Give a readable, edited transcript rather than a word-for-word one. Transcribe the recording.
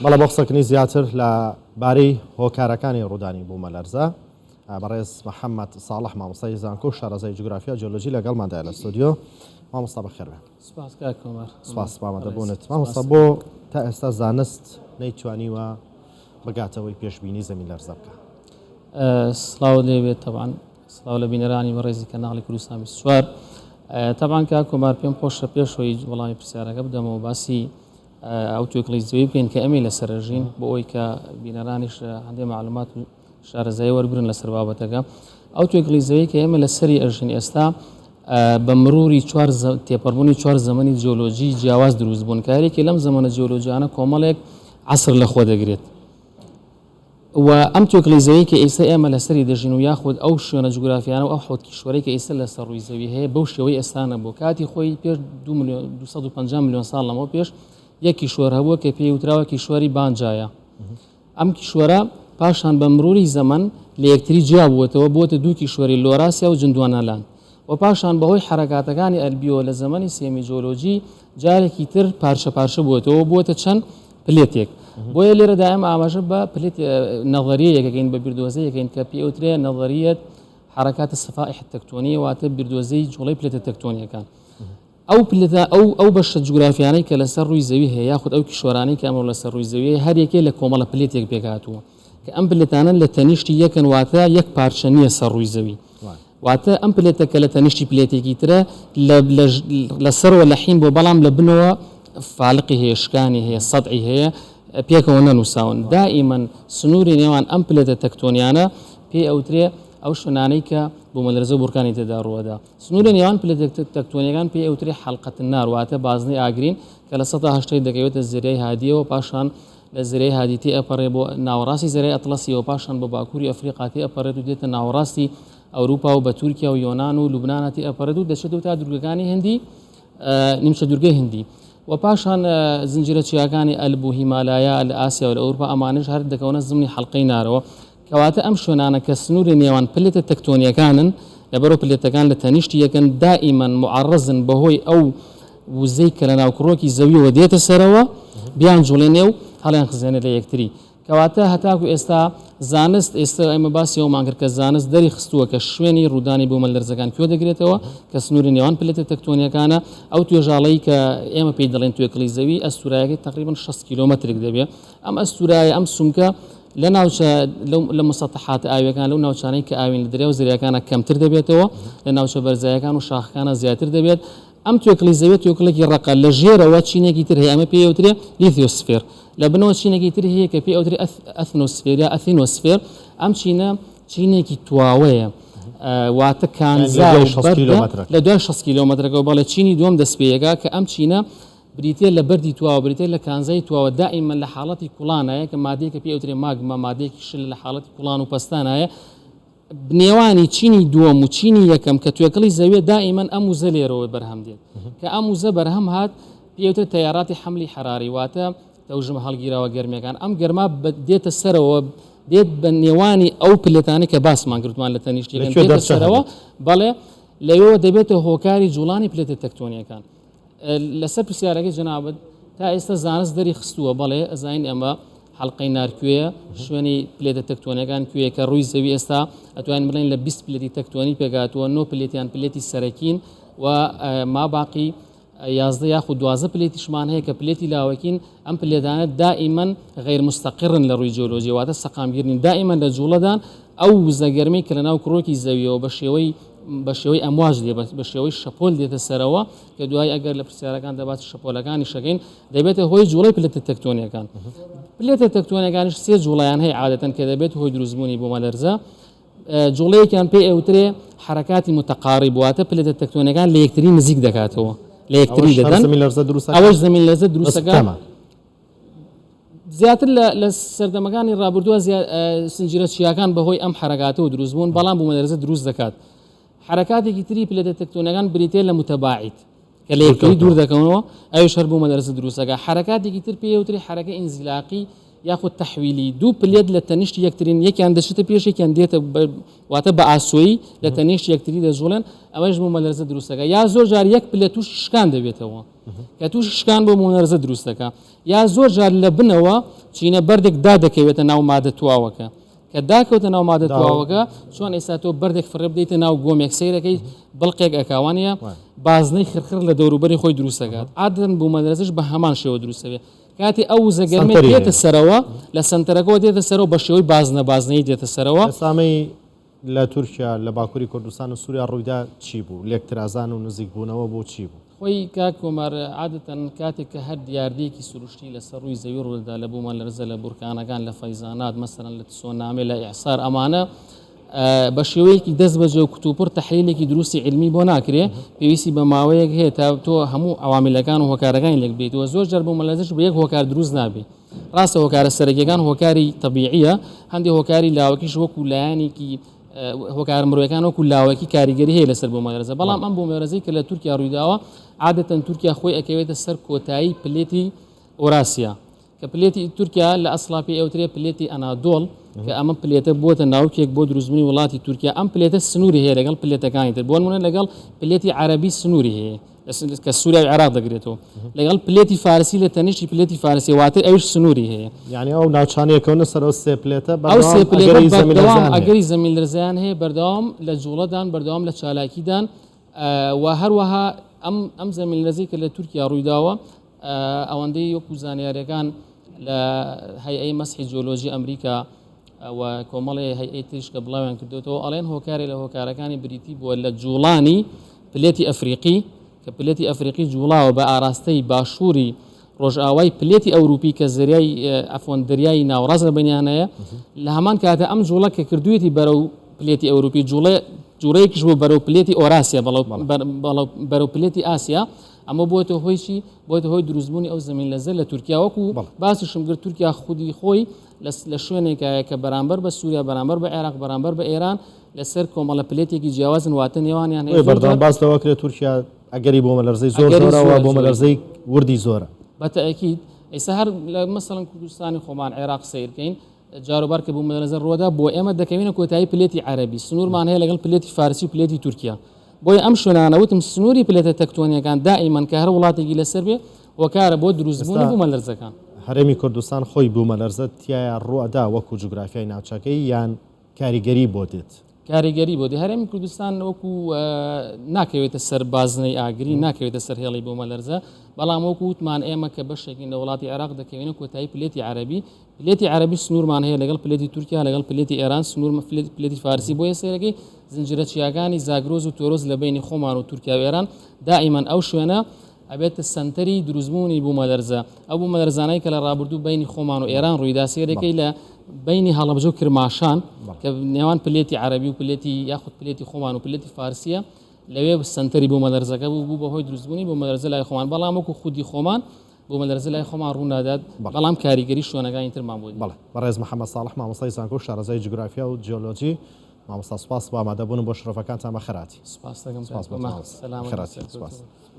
بەڵێ بۆ قسەکردنی زیاتر لە بارەی هۆکارەکانی ڕوودانی بوومەلەرزە بەڕێز محەممەد ساڵح مامۆستای زانکۆ و شارەزای جوگرافیا جیۆلۆجی لەگەڵماندایە لە ستۆدیۆ. مامۆستا بەخێربێن. سپاس کاک کۆمار. سپاس بۆ ئامادەبوونت. مامۆستا بۆ تا ئێستا زانست نەیتوانیوە بگاتەوەی پێشبینی زەمین لەرزە بکا؟ سڵاوت لێ بێت تەبعەن سڵاو لە بینەرانی بەڕێزی کەناڵی کوردستان 24. تەبعەن کاک کۆمار پێم خۆشە پێش ئەوەی وەڵامی پرسیارەکە بدەمەوە باسی ئەو توێکڵی زەوی بکەین کە ئەمەی لەسەر ژین بۆ ئەوی کە بینەرانیش هەندێک معلومات و شارەزایی وەربگرن لەسەر بابەتەکە. ئەو توێکڵی زەوی کە ئێمە لەسەری ئەژین ئێستا بە مروری چوار تێپەڕبوونی چوار زەمەنی جیۆلۆجی جیاواز دروست بوون کە هەرێکی لەم زەمەنە جیۆلۆجیانە کۆمەڵێک عەسر لە خۆ دەگرێت و ئەم توێکڵی زەوی کە ئێستا ئێمە لەسەری دەژین و یاخود ئەو شوێنە جوگرافیانە و ئەو حەوت کیشوەرەی کە ئێستا لەسەر ڕووی زەوی هەیە بەو شێوەی ئێستا نەبوو کاتی خۆی پێش 2 میلیۆن 250 میلیۆن ساڵ لەمەوە پێش یەک کیشوەر هەبووە کە پێی وتراوە کیشوەری بانجایە. ئەم کیشوەرە پاشان بە مروری زەمەن لە یەکتری جیا بووەتەوە بووەتە دوو کیشوەری لۆراسیا و جندوانالاند و پاشان بەهۆی حەرەکاتەکانی ئەلبیۆ لە زەمەنی سێمی جۆلۆجی جارێکی تر پارچە پارچە بووەتەوە و بووەتە چەند پلێتێک. بۆیە لێرەدا ئێمە ئاماژە بە پلێت نەزەریەیەک ئەکەین بە بیردۆزەیەک ئەکەین کە پێی ئەوترێ نەزەریەت حرکات الصفائح التكتونية واتە بیردۆزەی جوڵەی پلێتە تەکتۆنیەکان. ئەو پلەتە، ئەو ئەو بەشە جوگرافیانەی کە لەسەر ڕووی زەوی هەیە یاخود ئەو کیشوەرانەی کە ئەمڕۆ لەسەر ڕووی زەوی هەیە هەر یەکەی لە کۆمەڵە پلێتێک پێکهاتووە کە ئەم پلێتانە لە تەنیشتی یەکن واتە یەک پارچە نییە سەر ڕووی زەوی واتە ئەم پلێتە کە لە تەنیشتی پلێتێکی ترە لە لە لە سەرەوە لەحیم بووە بەڵام لە بنەوە فالقی هەیە شکانی هەیە سەدعی هەیە پێکەوە نەنووساون دائیمەن سنووری نێوان ئەم پلێتە تەکتۆنیانە پێی ئەوترێ ئەو شوێنانەی کە بوومەلەرزە و بورکانی تێدا ڕووەدا سنووری نێوان پلە تەکتۆنییەکان پێی ئەوترێ حلقە النار واتە بازنەی ئاگرین کە 80% دەکەوێتە زەریای هادییەوە پاشان لە زەریای هادی تێئەپەڕێ بۆ ناوەڕاستی زەریای ئەتڵەسیەوە پاشان بۆ باکووری ئەفریقا تێئەپەڕێت و دێتە ناوەڕاستی ئەوروپا و بە تورکیا و یۆنان و لوبنانا تێئەپەڕێت و دەچێتەوە تا دوورگەکانی هندی نیمچە دوورگەی هندی و پاشان زنجیرە چیاکانی ئەلب و هیمالایا لە ئاسیا و لە ئەوروپا ئەمانەش هەر دەکەونە زمنی حەڵقەی نارەوە. کەواتە ئەم شوێنانە کە سنووری نێوان پلێتە تەکتۆنییەکانن، لەبەرئەوە پلێتەکان لە تەنیشتی یەکن، دائیمەن موعەڕەزن بەهۆی ئەو وزەی کە لە ناوکڕۆکی زەوییەوە دێتە سەرەوە، بیانجوڵێنێ و هەڵیانخزێنێ لە یەکتری. کەواتە هەتاکو ئێستا زانست، ئێستا ئێمە باسی ئەوەمان کرد کە زانست دەری خستووە کە شوێنی ڕوودانی بوومەلەرزەکان کوێ دەگرێتەوە، کە سنووری نێوان پلێتە تەکتۆنییەکانە. ئەو توێژاڵەی کە ئێمە پێی دەڵێین توێکڵی زەوی، ئەستوورایەکەی تەقریبەن 60 کیلۆمەترێک دەبێ. ئەم ئەستوورایە، ئەم سومکە، لە ناوچە لەو لە مسەتەحاتە ئاویەکان لەو ناوچانەی کە ئاوین لە دەریا و زەریاکانە کەمتر دەبێتەوە لە ناوچە بەرزایەکان و شاخەکانە زیاتر دەبێت ئەم توێکڵی زەویە توێکڵێکی ڕەقە لە ژێرەوە چینێکی تر هەیە ئەمە پێی ئەوترێ لیثیۆسفێر لە بنەوە چینێکی تر هەیە کە پێی ئەوترێ ئەثنۆسفێر یا ئەثینۆسفێر ئەم چینە چینێکی تواوەیە واتە کانزا لە دوای 60 کیلۆمەترەکەەوە بەڵێ چینی دووەم دەست پێیەکە کە ئەم چینە بریتیە لە بەردی تواوە، بریتیە لە کانزای تواوە، دائیمەن لە حاڵەتی کوڵانایە کە مادەیەکە پێی ئەوترێ ماگما، مادەیەکی شلە لە حاڵەتی کوڵان و پەستانایە، نێوانی چینی دووەم و چینی یەکەم کە توێکڵی زەویە دائیمەن ئەم وزە لێرەوە بەرهەم دێت، کە ئەم وزە بەرهەم هات پێی ئەوترێت تەیاراتی حەملی حەراری واتە تەوژمە هەڵگیراوە گەرمیەکان، ئەم گەرما دێتە سەرەوە دێت بە نێوانی ئەو پلێتانەی کە باسمان کردمان لە تەنیشت یەکەن دێتە سەرەوە بەڵێ لەوێوە دەبێتە هۆکاری جوڵانی پلێتە تەکتۆنیەکان. لەسەر پرسیارەکەی جەنابت تا ئێستا زانست دەری خستووە بەڵێ ئەزانین ئەمە حەڵقەی نار کوێیە شوێنی پلێتە تەکتۆنەکان کوێیە کە ڕووی زەوی ئێستا ئەتوانین بڵێن لە 20 پلێتی تەکتۆنی پێکهاتووە نۆ پلێتیان پلێتی سەرەکین و ما باقی 11 یاخود 12 پلێتیشمان هەیە کە پلێتی لاوەکین ئەم پلێتانە دائیمەن غیر مستقرن لە ڕووی جیۆلۆجی واتە سەقامگیر نین دائیمەن لە جوڵەدان ئەو وزە گەرمەی کە لەناو کرۆکی زەویەوە بە شێوەی بە شێوەی ئەمواج دێ بە شێوەی شەپۆل دێتە سەرەوە کە دوای ئەگەر لە پرسیارەکاندا باسی شەپۆلەکانیش ئەکەین دەبێتە هۆی جوڵەی پلێتە تەکتۆنیەکان پلێتە تەکتۆنیەکانیش سێ جوڵەیان هەیە عادەتەن کە دەبێت هۆی دروستبوونی بوومەلەرزە جوڵەیەکیان پێ ئەوترێ حرکاتی متقارب واتە پلێتە تەکتۆنیەکان لە یەکتری نزیک دەکاتەوە لە یەکتری دەدەن ئەوەش زەمین لەرزە دروستەکە زیاتر لە سەردەمەکانی ڕابردووە زنجیرە چیاکان بەهۆی ئەم حەرەکاتەوە دروست بوون، بەڵام بوومەلەرزە دروست دەکات. حەرەکاتێکی تری پلێتە تەکتۆنیەکان بریتیە لە متباعید کە لە یەکتری دوور دەکەونەوە، ئەویش هەر بوومەلەرزە دروست دەکات. حەرەکاتێکی تر پێی ئەوترێ حەرەکە ئینزیلاقی. یاخود تەحویلی دوو plate لە تەنیشتی یەکترین یەکیان دەچێتە پێش یەکیان دێتە واتە بە ئاسۆیی لە تەنیشت یەکتری دەجوڵێن ئەمەش بوومەلەرزە دروستەکە یا زۆر جار یەک plate تووشی شکان دەبێتەوە کە تووشی شکان بۆ بوومەلەرزە دروستەکە یا زۆر جار لە بنەوە چینە بەردێک دادەکەوێتە ناو مادە تواوەکە کە داکەوتە ناو مادە تواوەکە چۆن ئێستا تۆ بەردێک فڕێ بدەیتە ناو گۆمێک سەیرەکەی بڵقێک ئەکاوانە بازنەی خرخر لە دەوروبەری خۆی دروستەکات عادەتەن بوومەلەرزەش بە هەمان شێوە دروستەبێ کاتێ ئەو وزە گەرمە سەنتەری دێتە هەیە. سەرەوە لە سەنتەرەکەوە دێتە سەرەوە بە شێوەی بازنە بازنەیی دێتە سەرەوە. ئێستا ئەمەی لە تورکیا لە باکوری کوردستان و سوریا ڕوویدا چی بوو؟ لێکترازان و نزیک بوونەوە بوو چی بوو؟ خۆی کاک کۆمار عادەتەن کاتێک کە هەر دیاردەیەکی سروشتی لەسەر ڕووی زەوی ڕوودەدا لە بوومەلەرزە لە بورکانەکان لە فەیزانات مەسەلەن لە تسۆنامێ لە ئیعسار ئەمانە بە شێوەیەکی دەست بەجێ و کتوپڕ تەحلیلێکی دروستی عیلمی بۆ ناکرێ، پێویستی بە ماوەیەک هەیە تا تۆ هەموو عەواملەکان و هۆکارەکانی لێک بدەیتەوە، زۆر جار بوومەلەرزەش بە یەک هۆکار دروست نابێ، ڕاستە هۆکارە سەرەکیەکان هۆکاری تەبیعیە، هەندێ هۆکاری لاوەکیش وەکو لایەنێکی هۆکارە مرۆیەکان وەکو لاوەکی کاریگەری هەیە لەسەر بوومەلەرزە، بەڵام ئەم بوومەلەرزەی کە لە تورکیا ڕوویداوە عادەتەن تورکیا خۆی ئەکەوێتە سەر کۆتایی plate ی ئۆراسیا، کە plate ی تورکیا لە ئەسڵا پێی ئەوترێ plate ی ئەنادۆڵ کە ئەمە plate ە بووەتە ناوکێک بۆ دروستبوونی وڵاتی تورکیا ئەم plate ە سنووری هەیە لەگەڵ plate ەکانی تر بۆ نموونە لەگەڵ plate ی عەرەبی سنووری هەیە کە سووریا و عێراق دەگرێتەوە لەگەڵ plate ی فارسی لە تەنیشتی plate ی فارسی واتە ئەویش سنووری هەیە. یانی ئەو ناوچانەی کەونە سەر ئەو سێ plate ە ئەو سێ بەردەوام plate ە ئەگەری بەردەوام زەمینلەرزەیان هەیە. ئەگەری زەمینلەرزەیان هەیە بەردەوام لە جووڵەدان بەردەوام لە چالاکیدان و هەروەها ئەم ئەم زەمینلەرزەی کە لە تورکیا ڕوویداوە ئەوەندەی وەکو زانیاریەکان لە هەیئەی مەسحی جیۆلۆجی ئەمریکا و کۆمەڵی هەیئەی تریش کە بڵاویان کردوێتەوە ئەڵێن هۆکارێ لە هۆکارەکانی بریتی بووە لە جوڵانی plate ی ئەفریقی کە plate ی ئەفریقی جوڵاوە بە ئاراستەی باشووری ڕۆژئاوای plate ی ئەوروپی کە زەریای عەفوەن دەریای ناوەڕاست لە بەینیان هەیە لە هەمان کاتە ئەم جوڵە کە کردوێتی بەرەو plate ی ئەوروپی جوڵێ جوڵەیەکیش بوو بەرەو plate ی ئۆراسیا بەرەو plate ی ئاسیا ئەمە بۆتە هۆی چی؟ بۆتە هۆی دروستبوونی ئەو زەمینلەرزە لە تورکیا وەکو باسیشم کرد تورکیا خودی خۆی لە شوێنێکایە کە بەرامبەر بە سووریا بەرامبەر بە عێراق بەرامبەر بە ئێران لەسەر کۆمەڵە plate ێکی جیاوازن واتە نێوانیان هەیە بەردەوام باس لەوە کرێت تورکیا ئەگەری بوومەلەرزەی زۆر زۆرە و بوومەلەرزەی وردی زۆرە. بە تەئکید ئێستا هەر لە مەسەڵەن کوردستانی خۆمان عێراق سەیر کەین جاروبار کە بوومەلەرزە ڕووەدا بۆ ئێمە دەکەوینە کۆتایی plate ی عەرەبی سنوورمان هەیە لەگەڵ plate ی فارسی و plate ی تورکیا بۆیە ئەم شوێنانە وتم سنووری plate ە تەکتۆنیەکان دائیمەن کە هەر وڵاتێکی لەسەر بێ هۆکارە بۆ دروستبوونی ئێستا بوومەلەرزەکان. هەرێمی کوردستان خۆی بوومەلەرزە تیایا ڕووئەدا وەکو جوگرافیای ناوچەکەی یان کاریگەری بۆ دێت؟ کاریگەری بۆ دێ. هەرێمی کوردستان وەکو ناکەوێتە سەر بازنەی ئاگری، ناکەوێتە سەر هێڵی بوومەلەرزە، بەڵام وەکو وتمان ئێمە کە بەشێکین لە وڵاتی عێراق دەکەوینە کۆتایی plate ی عەرەبی، plate ی عەرەبی سنوورمان هەیە لەگەڵ plate ی تورکیا، لەگەڵ plate ی ئێران سنوور plate ی فارسی، بۆیە سەیرەکەی زنجیرە چیاکانی زاگرۆز و تۆرۆس لە بەینی خۆمان و تورکیا و ئێران دائیمەن ئەو شوێنە ئەبێتە سەنتەری دروستبوونی بوومەلەرزە، ئەو بوومەلەرزانەی کە لە ڕابردوو بەینی خۆمان و ئێران ڕوویدا سەیرەکەی لە بەینی هەڵەبجە و کرماشان کە نێوان plate ی عەرەبی و plate ی یاخود plate ی خۆمان و plate ی فارسیە لەوێ سەنتەری بوومەلەرزەکە بوو، بوو بە هۆی دروستبوونی بوومەلەرزە لای خۆمان، بەڵام وەکو خودی خۆمان بوومەلەرزە لای خۆمان ڕوو نادات، بەڵام کاریگەری شوێنەکانی ترمان بۆ دێت. بەڵێ بەڕێز محەمەد ساڵح مامۆستای زانکۆ و شارەزای جوگرافیا و جیۆلۆجی، مامۆستا سوپاس بۆ ئامادەبوون و بۆ شرۆڤەکانتان بەخێرهاتی. سوپاست دەکەم سوپاس کاک بۆ تۆ کۆمار. مامۆستا. سەلامەت بەخێرهاتی. بی. سوپاس. سەرکەوتوو بی.